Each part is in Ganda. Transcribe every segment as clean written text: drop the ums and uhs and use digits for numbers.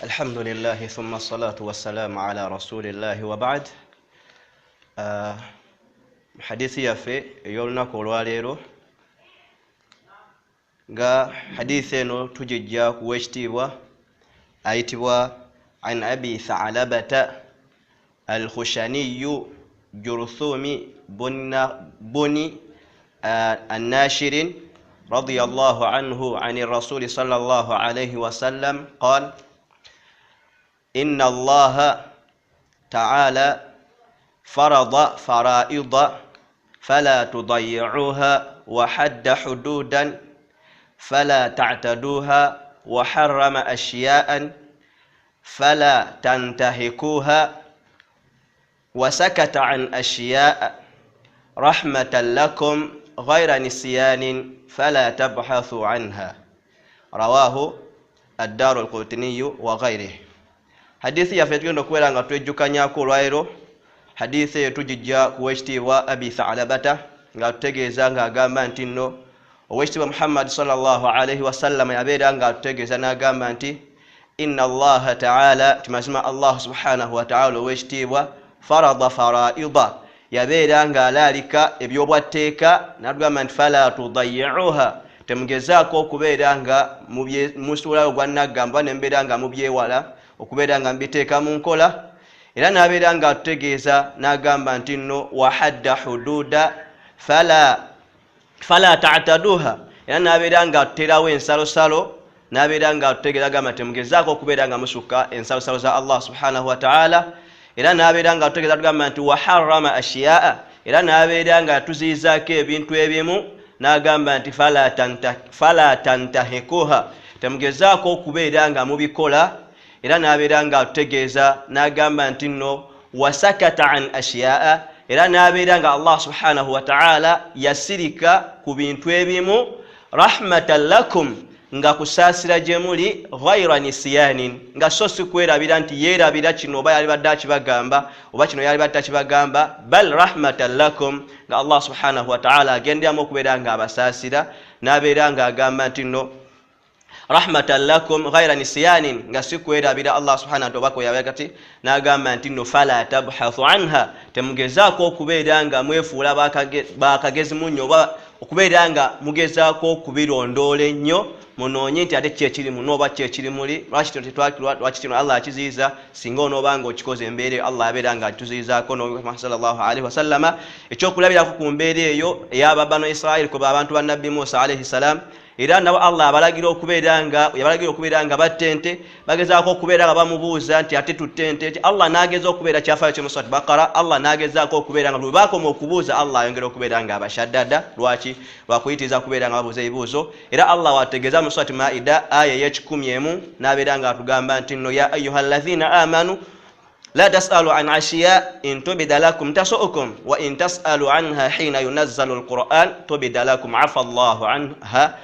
Alhamdulillahi thumma salatu wassalamu ala rasulillahi wa ba'd. Hadithi yaffe ey'olunaku olwaleero, nga hadithi eno tugijja ku w'ekitiibwa ayitibwa an Abi Tha'labata Al-Khushaniyu Jurthumi buni An-Nashirin radiyallahu anhu ani rasuli sallallahu alayhi wasallam qal inna Allaha ta'ala farada fara'ida fala tudayyi'uha wa hadda hududan fala ta'taduha wa harrama ashya'an fala tantahikuha wa sakata an ashya'a rahmatan lakum ghayra nisyanin fala tabhathu anha. Rawahu ad-Daru al-Qutni wa ghayrihi. Hadithi yaffe tugenda okubeera nga twejjukanyako olwaleero. Hadithi eyo tugijja ku w'ekitiibwa Abi Tha'labata nga tutegeeza ng'agamba nti nno ow'ekitiibwa Muhammad sallallahu alaihi wasallam yabeera ng'atutegeeza n'agamba nti inna Allaha ta'ala, timazima Allah subhanahu wa ta'ala ow'ekitiibwa farada fara'ida, yabeera ng'alaalika ebyobwatteeka n'atugamba nti fala tudayyi'uha, temugezaako okubeera nga musuulayo gwa naggamba ne mbeera nga mubyewala okubeera nga mbiteeka mu nkola. Era n'abeera ng'atutegeeza n'agamba nti nno wahadda hududa fala ta'taduha, era n'abeera ng'atuterawo ensalosalo, n'abeera ng'atutegeeza agamba nti temugezaako okubeera nga musukka ensalosalo za Allah subhanahu wa ta'ala. Era n'abeera ng'atutegeeza tugamba nti waharrama ashiyaa, era n'abeera ng'atuziyizaako ebintu ebimu n'agamba nti fala tantahikuha, temugezaako okubeera nga mubikola. Era n'abeera ng'atutegeeza n'agamba nti nno wasakata an ashiyaa, era n'abeera nga Allah subhanahu wa ta'ala yasirika ku bintu ebimu rahmatan lakum, nga kusaasira gye muli, ghayra nisyanin, nga so si kwerabira nti yeerabira kino oba yalibadde akibagamba oba kino yalibadde takibagamba, bal rahmatan lakum, nga Allah subhanahu wa ta'ala agenderamu okubeera nga abasaasira. N'abeera ng'agamba nti nno rahmatan lakum ghayra nisyanin, nga si kwerabira Allah subhanahu wa ta'ala kati n'agamba nti nno fala tabhathu anha, temugezaako okubeera nga mwefuula bakagezi munnyo oba okubeera nga mugezaako okubirondoola ennyo, munoonye nti ate ki ekiri muno oba ki ekiri muli, lwaki kino tetwakirwa, lwaki kino Allah akiziyiza. Singa onooba nga okikoze embeera eyo Allah abeera nga akituziyizaako. Muhammad sallallahu alaihi wasallama ekyokulabirako ku mbeera eyo ey'ababano Israeli kuba abantu ba Nabbi Musa alaihi salam, era nabo Allah abalagira okubeera nga yabalagira okubeera nga batta ente, bagezaako okubeera nga bamubuuza nti ate tutte ente ki? Allah n'ageza okubeera kyafaayo kye mu Surat Baqara, Allah n'agezaako okubeera nga bwe baakoma okubuuza Allah ayongera okubeera nga abashaddada. Lwaki? Lwakuyitiriza kubeera nga babuuza ebibuuzo. Era Allah wategeeza mu Surat Maida aya ey'ekikumi emu n'abeera nga atugamba nti nno ya ayuha alladhina amanu la tasalu an ashiya in tubida lakum tasuukum wa in tasalu anha hina yunazzalu alquran tubida lakum afa Allahu anha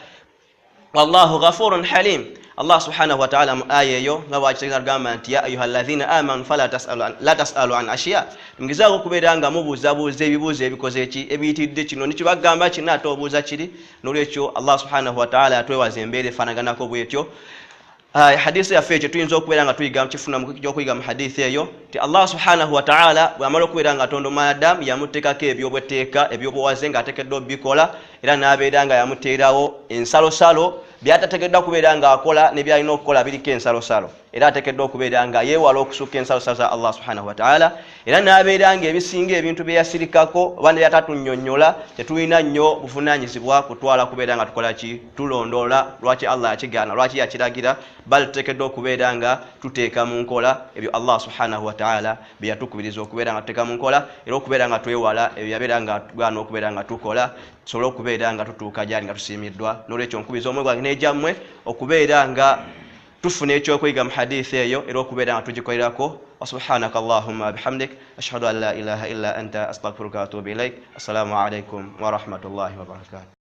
wallahu ghafurun halim. Allah subhanahu wa ta'ala mu aya eyo nga bwakitegeeza agamba nti ya ayuha alladhina amanu fala tasalu la tasalu an ashiya, mugezaako okubeera nga mubuuzabuuza ebibuuzo ebikoze ki ebiyitiridde kino nikibagamba kino ate obuuza kiri. N'olwekyo Allah subhanahu wa ta'ala atwewaza embeera efaanaganako bwetyo. Hadithi yaffe ekyo tuyinza okubeera nga tuyiga kifuna okuyiga mu hadithi eyo nti Allah subhanahu wa ta'ala bw'amala okubeera nga atonda omwana yamuteekako ebyobwetteeka ebyobuwaze ng'ateekeddwa obikola, era n'abeera nga yamuteerawo ensalosalo byatateekeddwa kubeera ng'akola ne byalina okukola biriko ensalosalo, era ateekeddwa okubeera nga yeewala okusukka ensalosalo za Allah subhanahu wa ta'ala. Era n'abeera nga ebisinga ebintu bye yasirikako oba ne byatatunnyonnyola tetulina nnyo buvunaanyizibwa kutwala kubeera nga tukola ki, tulondoola lwaki Allah yakigaana, lwaki yakiragira, bali tuteekeddwa okubeera nga tuteeka mu nkola ebyo Allah subhanahu wa ta'ala bye yatukubiriza okubeera nga tuteeka mu nkola, era okubeera nga twewala ebyo yabeera nga tugaana okubeera nga tukola, tusobole okubeera nga tutuuka gyali nga tusiimiddwa. N'olwekyo nkubiriza omwoyo gwange n'egyammwe okubeera nga tufuna ekyokuyiga mu hadithi eyo era okubeera nga tugikolerako. Wa subhanaka Allahumma bihamdik ashhadu an la ilaha illa anta astaghfiruka wa atubu ilaik. Assalamu alaikum wa rahmatullahi wa barakatuh.